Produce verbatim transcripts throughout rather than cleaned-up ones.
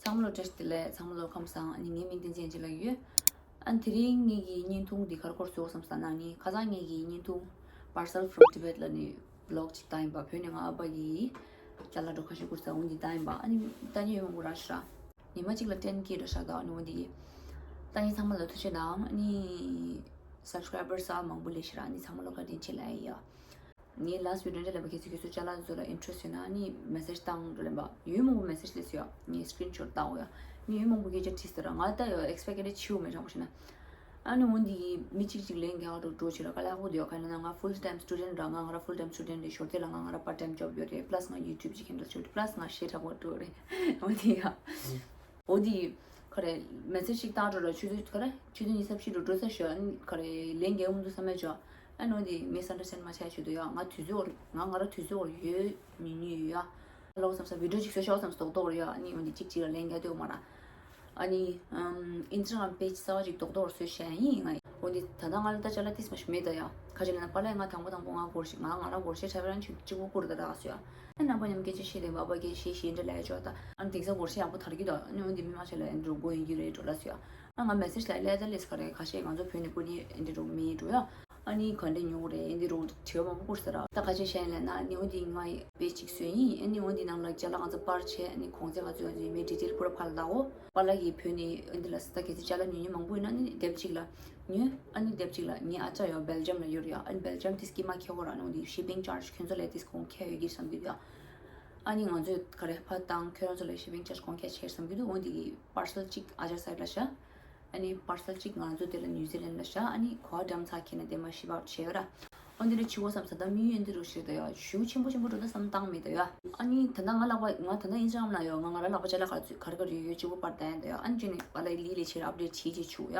ཚང་མ་ལོ་བཀྲ་ཤིས་བདེ་ལེགས། ཚང་མ་ལོ་ཁམས་བཟང་། ཨ་ནི་ངའི་མིང་བསྟན་འཛིན་ཅི་ལགས་ཡོད། ཨ་ནི་དེ་རིང་ངེད་ཀྱི་བརྙན་ཐུང་འདི་ག་རེ་སྐོར་བཟོ་བསམ་ཟེར་ན། ནི་ཁ་སང་ངེད་ཀྱི་བརྙན་ཐུང་Parcel from Tibet ལ་ནི་vlog ཅིག་བཏང་ཡིན་པ། བོད་ནས་ང་ཨ་ཕ་གི་ཅ་ལག་འགྲོ་ཁ་ཤས་བསྐུར་ས་འོ་འདི་བཏང་ཡིན་པ། ཨ་ནི་ལྟ་མཁན་ཡོད་མང་པོ་རག་ཤག་ཉི་མ་གཅིག་ལ་ten K འགྲོ་ཤག་ད་ཨ་ནི་འོ་འདི་ལྟ་མཁན་ཚང་མ་ལ་ཐུགས་རྗེ་གནང་། ཨ་ནི་subscribers ཨ་མང་པོ་སླེབས་ཤག་ཨ་ནི་ཚང་མ་ལོ་བཀའ་དྲིན་ཆེ་ལབ་ཡ། ངའི་last video འདྲ་ལབ་པ། ཁྱེད་ཚོ་ཁྱེད་ཚོ་ཅ་ལག་ཚོ་ལ་interest ཡོད་ན་ཨ་ནི་message བཏང་རོགས་ལབ་པ། ཡོད་མང་པོ་message སླེབས་སོང་ཡ། ངས་screenshot བཏང་འོ་ཡ། ནི་ཡོད་མང་པོ་སྐད་ཆ་དྲིས་ཟེར་ར། ང་ལྟ་ཡོད་expect ཀྱི་ཆེའུ་མེད་དྲང་པོ་བཤད་ན། ཨ་ནི་འོ་འདི་མི་གཅིག་གཅིག་ལན་རྒྱག་འགྲོ་འགྲོ་བྱེད་ར་དཀའ་ལས་ཁག་པོ་འདུག་ཡ། ག་ལབ་ན་ང་full time student ར། ང་ང་ར་full time student རེད། ཞོར་དེ་ལ་ང་ང་ར་part time job ཡོད་རེད། plus ང་YouTube ཅིག་handle བྱེད་རེད། plus ང་གཞས་འཁྲབ་པ་འགྲོ་རེད། འོ་འདི་ཡ། འོ་འདི་ག་རེ་message ཞིག་བཏང་འགྲོ་ར། ཆུ་ཚོད་ག་རེ་ཆུ་ཚོད་ཉི་ཤུ་རྩ་བཞི་འགྲོ་འགྲོ་ས་ཞོ། ག་རེ་ལན་རྒྱག་མི་འདུག་བསམ་ཡ་ཅོ། ཨ་ནི་འོ་འདི་misunderstand མ་བྱས་ཆེད་དུ་ཡ། ང་དུས་ཚོད་འོར་ང་ང་ར་དུས་ཚོད་འོར་ཡོད་མི་ཉུ་ཡོད་ཡ། ལོག་བསམ་ས་video ཅིག་བཟོ་ཤོག་བསམ་སོག་ཏོག་རེད་ཡ། ཨ་ནི་འོ་འདི་གཅིག་གཅིག་ལ་ལན་རྒྱག་འདོད་མ་ར། ཨ་ནི་ཨམ་Instagram page གསར་བ་ཅིག་རྡོག་རྡོག་བཟོས་བཞག་ཡིན་ང་། འོ་འདི་ད་ལྟ་ང་ལ་ད་ཅ་ལག་ཏིས་མ་ཞིག་མེད་ད་ཡ། ཁ་ཅིག་ལ་ན་པཱ་ལགས་ང་དང་པོ་དང་པོ་ང་སྒོར་གཞས་ང་ང་ར་སྒོར་གཞས་འཁྲབ་རན་ཆུ་གཅིག་པུ་བསྐུར་ད་རག་སོ་ཡ། ཨ་ནི་རྣམ་པ་མཉམ་སྐད་ཆ་བཤད་དེ་བ་བ་སྐད་བཤད་བཤད་འདྲ་ལས་ཆོག་ད། ཨ་ནི་དེང་སང་སྒོར་གཞས་ཡག་པོ་དར་གི་ད། ཨ་ནི་འོ་འདི་མི་མང་ཆེ་ལ་ཨེ་འགྲོ་དགོས་ཡིན་གྱི་རེད་འགྲོ་ལ་སོ་ཡ། ཨ་ང་message ལ་ལས་ད་ལས་ག་རེ་ཁ་ཤས་ང་ཚོ་བོད་ནས་སྐུ་ཉིད་ཨེ་འདྲ་རུ་མེད་འགྲོ་ཡ། ཨ་ནི་ག་འདྲ་ཉོ་གི་རེད་ཨེ་འདྲ་རུ་དྲི་བ་མང་པོ་བསྐུར་ས་ར། ད་ཁ་ཆེ་ཤན་ལས་ན་ནི་འོ་འདི་ང་ཡི་page ཅིག་བཟོས་ཡིན། ཨ་ནི་འོ་འདི་ནང་ལ་ཅ་ལག་ང་ཚོ་པར་བྱས་ཨ་ནི་གོང་ཚད་ག་ཚོད་ཡོད་ཚོད་མེད་detail པུ་ར་ཕར་ལ་ལའོ། པཱ་ལགས་ཀྱིས་བོད་ནས་ཨ་འདི་ལ་ས་ད་གལ་སྲིད་ཅ་ལག་ཉོ་མཁན་མང་པོ་ཡོད་ན་ནི་དེབ་ཅིག་ལ་ཉོས། ཨ་ནི་དེབ་ཅིག་ལ་ངའི་ཨ་ཅག་ཡོད་Belgium ལ་ཡོད་རེད་ཡ། ཨ་ནི་Belgium དེ་སྐྱེས་མ་ཁྱེད་ཁོ་ར་ནི་འོ་འདི་shipping charge ཁྱོད་ཚོ་ལས་དེ་གོང་ཁྱད་ཡོད་ཀྱི་བསམ་གྱི་འདུག་ཡ། ཨ་ནི་ང་ཚོས་ག་རེ་ཕ་བཏང་ཁྱོད་རང་ཚོ་ལ་shipping charge གོང་ཁྱད་ཆེ་བསམ་གྱི་འདུག་འོ་འདི་གི་parcel གཅིག་ཨ་ཅག་side ལ་བཞག་ཨ་ནི་parcel གཅིག་ང་ཚོ་དེ་ལ་New Zealand ལ་བཞག་ཨ་ནི་གོ་བ་འགྲམ་ཚ་ཁྱེད་ན་དེ་མ་ཤི་བ་བྱས་ཡོད་ར། འོ་འདི་རེ་ཆི་བོ་བསམ་ས་ད་མི་ཡོད་འདི་རུ་ཤི་ད་ཡ་ཞུ་ཆེན་པོ་ཆེན་པོ་འགྲོ་ད་བསམ་བཏང་མེད་ད་ཡ། ཨ་ནི་ད་ལྟ་ང་ལག་པ་ང་ད་ལྟ་Instagram ལ་ཡོད། ང་ང་ར་ལག་པ་ཅ་ལག་ག་ཚོད་ག་རེ་ག་རེ་ཡོད་ཡོད་ཆི་བོ་པར་ད་ཡ་ད་ཡ། ཨ་ནི་ཅི་ནི་པཱ་ལགས་ལི་ལི་ཆེ་ར་update བྱེད་ཅེས་ཆུ་ཡ།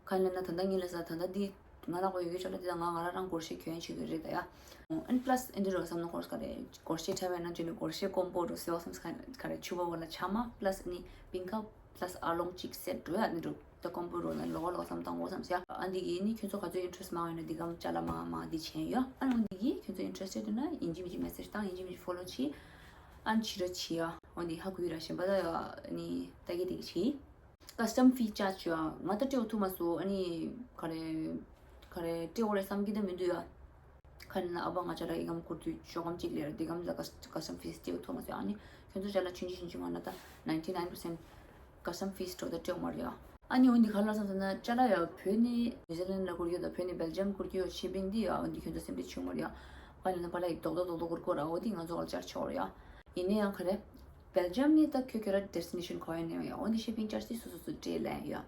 ག་ལ་ན་ད་ལྟ་ངེད་ལ་ས་ད་ལྟ་འདི་ང་ལག་པ་ཡོད་ཡོད་ཅ་ལག་འདི་ད་ང་ང་ར་རང་སྒོར་གཞས་གྱོན་ཆེད་དུ་རེད་ད་ཡ། ཨ་ནི་plus ཨེ་འདི་རུ་བསམ་ན་སྒོར་ག་རེ་སྒོར་གཞས་འཁྲབ་པ་ཡིན་ན་ཅི་ནི་སྒོར་གཞས་combo རུ་སེ་བ་བསམ་ས་ག་རེ་ཆུ་བ་བ་ལ་ཆ་མ་plus ཨ་ནི་pink up plus ཨ་ལོང་གཅིག་set འགྲོ་ཡ་ཨ་ནི་འགྲོ། ད་combo རོ་ན་ལོག་ལོག་བསམ་བཏང་འོ་བསམ་ཟེར། ཨ་འདི་གི་ནི་ཁྱོད་ཚོ་ག་ཚོད་interest མང་ཡོད་ན་འདི་གམ་ཅ་ལག་མང་མང་འདི་བྱས་ཡོད། ཨ་འོ་འདི་གི་ཁྱོད་ཚོ་interested ཡོད་ན་ཡིན་གཅིག་མིན་གཅིག་message བཏང་ཡིན་གཅིག་མིན་གཅིག་follow བྱེད། ཨ་ཕྱི་ར་བྱེད་ཡ། འོ་འདི་ཧ་གོ་ཡོད་ར་གཞན་པ་ད་ཡོད་ཨ་ནི་ད་གི་འདི་གི་བྱེད། custom fee charge ཡོད་ང་ད་སྤྲད་འོ་ཐུབ་མ་སོང་ཨ་ནི་ག་རེ་ག་རེ་སྤྲད་འོ་རེད་བསམ་གི་ད་མི་འདུག་ཡ། ཁ་ན་ཨ་ཕ་ང་ཅག་ལ་ཨི་ཀམ་བསྐུར་དུས་ཤོག་སྒམ་གཅིག་ལས་ར་འདི་གམ་ལ་custom fees སྤྲད་ཐུབ་མ་སོང་ཨ་ནི་ཁྱོད་ཚོ་ཅ་ལག་ཆུང་ཆུང་ཆུང་ཆུང་མ་ན་ད་ninety nine percent custom fees འགྲོ་ད་སྤྲད་མ་རེད་ཡ། ཨ་ནི་འོ་འདི་ག་ལ་བསམ་ཟེར་ན་ཅ་ལག་ཡ་བོད་ནས་New Zealand ལ་བསྐུར་གྱི་ཡོད་ད་བོད་ནས་Belgium བསྐུར་གྱི་ཡོད་shipping འདི་ཡ་འོ་འདི་ཁྱོད་ཚོ་སེམས་ཁྲལ་ཆུང་མ་རེད་ཡ། ཨ་ནི་ན་པ་ལ་ཡི་རྡོག་རྡོག་རྡོག་རྡོག་བསྐུར་དགོས་ར་འོ་འདི་ང་ཚོ་ག་ལ་བཅར་ཆོག་རེད་ཡ། ཡིན་ནའི་ཡང་ག་རེ། Belgium ནི་ད་ཁྱོད་ཁྱོད་ར་destination ག་བ་ཡིན་ནའི་ཡང་འོ་འདི་shipping charge དེ་སོ་སོ་སོ་སྤྲད་ལན་ཡོད།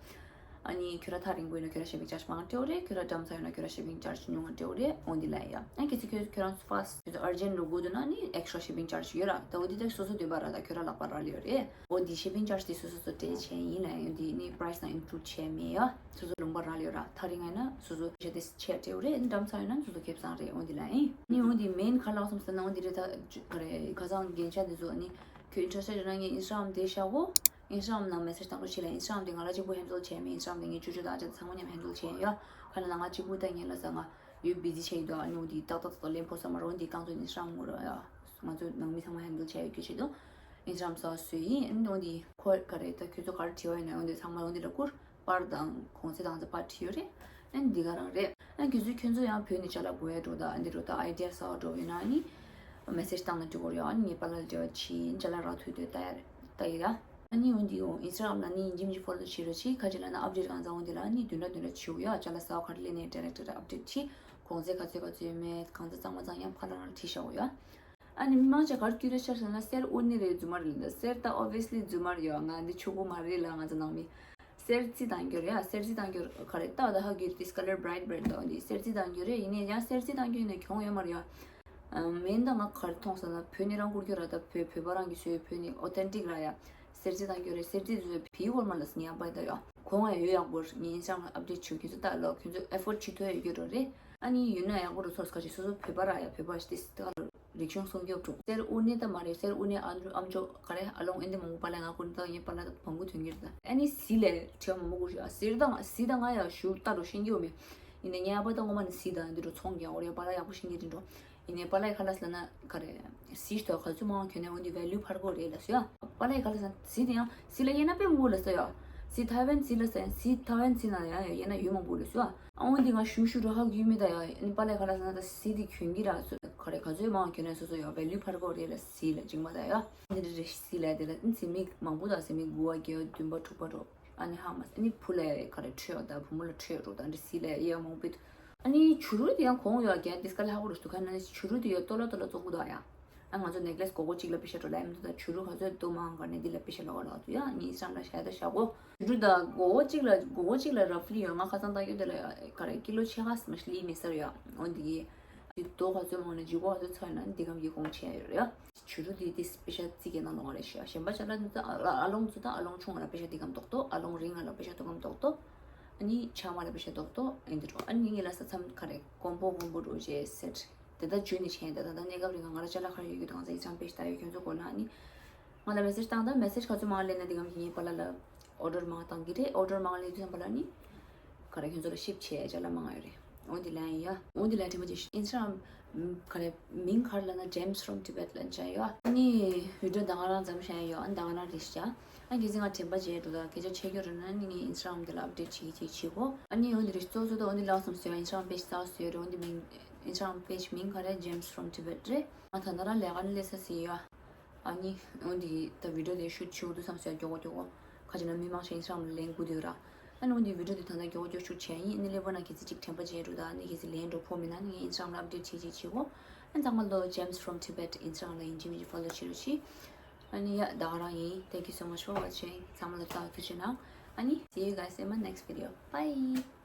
ཨ་ནི་ཁྱོད་ར་ཐག་རིང་པོ་ཡིན་ན་ཁྱོད་ར་shipping charge མང་སྤྲད་རེད། ཁྱོད་ར་འགྲམ་ཚ་ཡོད་ན་ཁྱོད་ར་shipping charge ཉུང་ང་སྤྲད་རེད། འོ་འདི་ལན་ཡོད། ཨ་གལ་སྲིད་ཁྱོད་ཁྱོད་རང་fast ཁྱོད་ཚོ་urgent རུ་དགོས་འདུག་ན་ནི་extra shipping charge ཡོད་ར། ད་འོ་འདི་ད་སོ་སོ་འདོད་པ་ར་ད་ཁྱོད་ར་ལག་པ་རག་ལ་ཡོད་རེད། འོ་འདི་shipping charge དེ་སོ་སོ་སོ་སྤྲད་བྱས་ཡིན་ལན་ཡོད། འདི་ནི་price ནང་include བྱས་མེད་ཡ། སོ་སོ་ལུང་པ་རག་ལ་ཡོད་ར། ཐག་རིང་ང་ཡིན་ན་སོ་སོ་ཆ་དེ་ཆད་སྤྲད་རེད། འགྲམ་ཚ་ཡོད་ན་སོ་སོ་ཁེབས་ཚང་རེད། འོ་འདི་ལན་ཡིན། ནི་འོ་འདི་main ག་ལ་བསམ་ཟེར་ན་འོ་འདི་རེད། ད་ག་རེ་ཁ་སང་རྒན་ཆ་འདི་ཚོ་ནི། ཁྱོད་interested ཡོད་ན་ངའི་Instagram དེ་བཞག་གོ། Instagram ནང་message བཏང་རོགས་བྱེད་ལ། Instagram དེ་ང་ར་གཅིག་པུ་handle བྱས་མེད། Instagram དེ་ངའི་ཅོ་ཅོ་དང་ཨ་ཅག་ཚང་མ་མཉམ་handle བྱས་ཡོད། ཁ་ན་ན་ང་གཅིག་པུ་ད་ངས་ལ་ས་ང་ཡོད་busy བྱས་ཡོད་དོ། ཨ་ནི་འོ་འདི་ཏག་ཏག་ཏག་ཏག་ལན་ཕོ་ས་མ་རོ་འདི་རྐང་ཚོད་Instagram ངོ་རོ་ཡ། ང་ཚོ་ནང་མི་ཚང་མ་handle བྱས་ཡོད་རྒྱུ་བྱེད་དོ། Instagram ས་བཟོས་ཡིན། ཨ་ནི་འོ་འདི་ཁོ་ག་རེ་ད་ཁྱོད་ཚོ་ག་རེ་བྲིས་བ་ཡོད་ན་འོ་འདི་ཚང་མ་འོ་འདི་ལ་བསྐུར། པར་དང་གོང་ཚད་དང་ཚད་པར་བྲིས་ཡོད་རེད། ཨ་ནི་འདི་ག་རང་རེད། ཨ་ནི་གལ་སྲིད་ཁྱོད་ཚོ་ཡང་བོད་ནས་ཅ་ལག་དགོས་ཡ་འགྲོ་ད་ཨ་འདི་འགྲོ་ད་idea གསར་པ་འགྲོ་ཡོད་ན་ཨ་ནི་message བཏང་ན་འགྲིག་གི་རེད། ཨ་ནི་ངས་པཱ་ལགས་ལ་འབྲེལ་བ་བྱེད་ཅ་ལག་རག་ཐུབ་དུས་ལྟ་ཡ་ལྟ་ཡི་ད། ཨ་ནི་འོ་འདི་འོ་Instagram ལ་ནི་ཡིན་གཅིག་མིན་གཅིག་follow ད་བྱེད་རོགས་བྱེད། ཁ་ཅིག་ལ་ན་update གང་ཚང་འོ་འདི་ལ་ཨ་ནི་བདུན་ཕྲག་བདུན་ཕྲག་བྱེད་འོ་ཡ། ཅ་ལག་གསར་པ་ག་རེ་སླེབས་ནས་direct direct update བྱེད། གོང་ཚད་ག་ཚོད་ག་ཚོད་ཡོད་མེད་གང་ཚང་གཙང་མ་གཙང་ཡང་ཕ་ལ་རང་ལ་བྲིས་བཞག་འོ་ཡ། ཨ་ནི་མི་མང་ཆེ་གར་སྐྱུར་རེ་ཤར་ཟེར་ན་གསེར་དབུ་ནི་རེད་རྫུན་མ་རེད་ལ། གསེར་ད་obviously རྫུན་མ་རེད་ཡ། ང་འདི་ཆོག་གོ་མ་རེད་ལ། ང་ཚོ་ནང་མི་གསེར་རྩི་དང་འགྱུར་ཡ། གསེར་རྩི་དང་འགྱུར་ག་རེ་ད་ད་ཧ་གི་this color bright red ད་འདི་གསེར་རྩི་དང་འགྱུར་རེད། ཡིན་ནའི་ཡང་གསེར་རྩི་དང་འགྱུར་ནས་གྱོང་ཡོད་མ་རེད་ཡ། མེན་ད་ང་གར་མཐོང་ཟེར་ན་བོད་ནི་རང་བསྐུར་རྒྱུ་ར། ད་བོད་བོད་པ་རང་གི་བཟོས་བོད་ནི་authentic ར་ཡ། གསེར་རྩི་དང་འགྱུར་རེད། གསེར་རྩི་བཟོས་བི་གོར་མ་ལ་སྙན་པ་ད་ཡ། གོང་ཡ་ཡོད་ཡག་པོ་ངས་ཡིན་ཙང་update བྱོས། ཁྱོད་ཚོ་ད་ལོ་ཁྱོད་ཚོ་effort བྱེད་ཐུབ་ཡ་ཡོད་རྒྱུ་རོ་རེད། ཨ་ནི་ཡོད་ན་ཡག་པོ་རུ་ཚོར་ཁ་ཅིག་སོ་སོ་བོད་པ་ར་ཡ། བོད་པ་ཞིག་དེ་སི་ད་རིག་གཞུང་སྲུང་སྐྱོབ་འགྲོ། གསེར་དབུ་ནི་ད་མ་རེད། གསེར་དབུ་ནི་ཨ་འདྲུ་ཨམ་ཅོག་ག་རེ་ཨ་ལོང་ཨེ་འདི་མང་པོ་པ་ལ་ང་ཀུན་ད་ངའི་པ་ལ་ད་བང་གུ་ཐོན་གྱི་རེད། ད་ཨ་ནི་གཟི་ལས་བྲེལ་མང་པོ་དགོས་ཤིག་ཨ་གཟི་དང་གཟི་དང་ང་ཡ་ཞུ་ལྟ་འགྲོ་ཤེས་ཀྱི་ཡོད་མེད། ཡིན་ནའི་ངའི་ཨ་ཕ་ད་ངོ་མ་ནི་གཟི་དང་འདི་འགྲོ་ཚོང་རྒྱག་འོ་རེད། པ་ལ་ཡག་པོ་ཤེས་ཀྱི་རེད་འགྲོ། ཡིན་ནའི་པཱ་ལའི་ཁ་ལག་ཟེར་ན་ག་རེ། སི་ཞིག་ཏོ་ག་ཚོད་མང་གྱོན་ནའི་འོན་ཏེ་ཝེ་ལུ་འཕར་གོ་རེད་ལབ་སོང་ཡ། པཱ་ལའི་ཁ་ལག་ཟེར་ན་སི་དེ་ཡང་སི་ལ་དབྱེ་ན་དཔེ་མང་པོ་ལབ་སོང་ཡ། སི་ཐའེ་ཝན་སི་ལབ་སོང་ཡ། སི་ཐའེ་ཝན་སི་ན་ཡང་ཡང་དབྱེ་ན་ཡོད་མང་པོ་ལབ་སོང་ཡ། ཨ་འོན་ཏེ་ང་ཞུ་ཞུ་རོ་ཧ་གོ་མེད་ད་ཡ། ཨ་ནི་པཱ་ལའི་ཁ་ལག་ཟེར་ན་ད་སི་དེ་གྱོན་གྱི་ར་སོ་ག་རེ་ག་ཚོད་མང་གྱོན་ནའི་སོ་སོ་ཡ་ཝེ་ལུ་འཕར་གོ་རེད་ལ་སི་ལ་འཇིགས་མ་ད་ཡ། འདི་འདྲ་རེད་སི་ལ་དེ་ལ་ཨ་ནི་སི་མི་མང་པོ་ད་སི་མི་དགུ་བ་བརྒྱད་བ་བདུན་པ་དྲུག་པ་འགྲོ། ཨ་ནི་ཧ་མ་སི་ཨ་ནི་བུ་ལ་ག་རེ་ཁྲོས་ཡོད་ད་བུ་མོ་ལ་ཁྲོས་ཡོད་འགྲོ་ད་འདྲ་སི་ལ་ཡ་མང་པོ། ཨ་ནི་བྱུ་རུ་དེ་ཡང་གོང་ཡོད་རྒྱ་འདི་སྐལ་ལ་ཧ་གོ་རུ་སུ་ཁ་ན་བྱུ་རུ་དེ་ཡོད་ཏོ་ལ་ཏོ་ལ་བཙོག་པོ་དོ་ཡ། ཨ་ང་ཚོ་ནེག་ལེ་སི་གོ་གོ་གཅིག་ལ་པེ་ཤ་འགྲོ་ལ་ཡ་མི་འདུག་ད་བྱུ་རུ་ག་ཚོད་དོ་མང་ག་ནས་འདི་ལ་པེ་ཤ་ལ་བ་ལ་དུ་ཡ་ཨ་ནི་སམ་ལ་ཤ་ད་ཤ་གོ། བྱུ་རུ་ད་གོ་གོ་གཅིག་ལ་གོ་གོ་གཅིག་ལ་རབ་ལི་ཡོད་ང་ཁ་སང་ད་ཡོད་དེ་ལ་ཡ་ག་རེ་ཀི་ལོ་ཕྱེད་ཀ་སི་མ་ཤི་ལི་མི་སར་ཡ། འོན་དེ་གི་དོ་ག་ཚོད་མང་ནས་ཇི་གོ་ག་ཚོད་ཚ་ཡོད་ན་འདི་གམ་གི་གོང་ཆེ་ཡ་ཡོད་རེད་ཡ། བྱུ་རུ་དེ་དེ་པེ་ཤ་རྩིས་ཀྱི་ནང་ལོགས་རེད་ཤག་གཞན་པ་ཅ་ལག་ཚོ་ད་ཨ་ཨ་ལོང་ཚོ་ད་ཨ་ལོང་ཆུང་བ་ལ་པེ་ཤ་དེ་གམ་ཏོག་ཏོ། ཨ་ལོང་རིང་བ་ལ་པེ་ཤ་དེ་གམ་ཏོག་ཏོ། ཨ་ནི་ཆ་མ་ལ་པེ་ཤ་ཏོག་ཏོ་ཨེ་འདི་འགྲོ། ཨ་ནི་ངེད་ལ་ས་མཚམས་ག་རེ་ཀོམ་པོ་ཀོམ་པོ་འགྲོ་རྗེས་སེ་དེ་ད་ཇུ་ནི་ཆེན་ད་ད་ད་གནས་སྐབས་རིང་ང་ང་ར་ཅ་ལག་ག་རེ་ཡོད་ཀྱི་འདུག་ང་ཚ་ཡིག་ཚང་པེ་ཤ་ད་ཡོད་ཁྱོད་ཚོ་གོ་ན་ཨ་ནི་ང་ལ་མེ་སེ་ཇི་བཏང་ད་མེ་སེ་ཇི་ག་ཚོད་མང་ལེན་ན་དེ་གམ་གི་ངའི་པ་ལ་ལ། ཨོ་ཌར་མང་བཏང་གི་རེད། ཨོ་ཌར་མང་ལས་དུས་ཙམ་པ་ལ་ནི་ག་རེ་ཁྱོད་ཚོ་ལ་ཤིབ་བྱས་ཅ་ལག་མང་ཡོད་རེད། འོན་ཏེ་ལན་ཡ། འོན་ཏེ་ལན་དྲན་པ་ཅིག་ཨིན་སི་ཊ་ག་རེ་མིང་ག་རེ་ལབ་ན་Gems from Tibet ལབ་བྱས་ཡོད། ཨ་ནི་བི་ཌི་ཡོ་ད་ག་རང་མཚམས་བཞག་ཡོད། ཨ་ནི་ད་ག་རང་རེད་ཤག་ཨ་ནི་གལ་སྲིད་ང་དྲན་པ་བརྗེད་འགྲོ་ད་སྐད་ཆ་བཤད་རྒྱུ་རེད་ན་ནི་ངའི་ཨིན་སི་ཊ་གྷ་རམ་དེ་ལ་ཨབ་ཌེཊ་བྱེད་ཀྱི་བྱེད་ཀྱི་བྱེད་གོ། ཨ་ནི་འོན་ཏེ་རེད་གཙོ་བོ་གཙོ་དོན་འོན་ཏེ་ལབ་བསམ་སོང་ཡ། ཨིན་སི་ཊ་གྷ་རམ་པེ་ཇི་རྩ་བ་བཟོས་རེད། འོན་ཏེ་མིང་ཨིན་སི་ཊ་གྷ་རམ་པེ་ཇི་མིང་ག་རེ་Gems from Tibet རེད། ང་ད་ལྟ་རང་ལས་ཀ་ནི་སླེབས་ས་ཟིན་ཡོད། ཨ་ནི་འོན་ཏེ་ད་བི་ཌི་ཡོ་དེ་ཤུཊ་བྱེད་དུས་ཙམ་སོ་ཡ་མགྱོགས་པོ་མགྱོགས་པོ། ཁ་ཅིག་ན་མི་མང་ཆེ་ཨིན་སི་ཊ་གྷ་རམ་ལ་ལེན་དགོས་དུས་ར། ཨ་ནི་འོན་ཏེ་བི་ཌི་ཡོ་དེ་ད་ལྟ་མགྱོགས་པོ་མགྱོགས་པོ་ཤུཊ་བྱས་ཡིན། ཨ་ནི་སླེབས་པ་ན་གལ་སྲིད་ཅིག་དྲན་པ་བརྗེད་འགྲོ་ད། ཨ་ནི་གལ་སྲིད་ལེན་འགྲོ་ཕོག་མེད་ན་ཨ་ནི་ངའི་ཨིན་སི་ཊ་གྷ་རམ་ལ་ཨབ་ཌེཊ་བྱེད་ཅིག་བྱེད་གོ། ཨ་ནི་ཚང་མ་ལོ་Gems from Tibet ཨིན་སི་ཊ་གྷ་རམ་ལ་ཡིན་གཅིག་མིན་གཅིག་ཕོ་ལོ་བྱེད་རོགས་གྱིས། ཨ་ནི་ཡ་ད་ག་རང་ཡིན། Thank you so much for watching. ཚང་མ་ལ་ཐུགས་རྗེ་གནང་། ཨ་ནི་see you guys in my next video. Bye.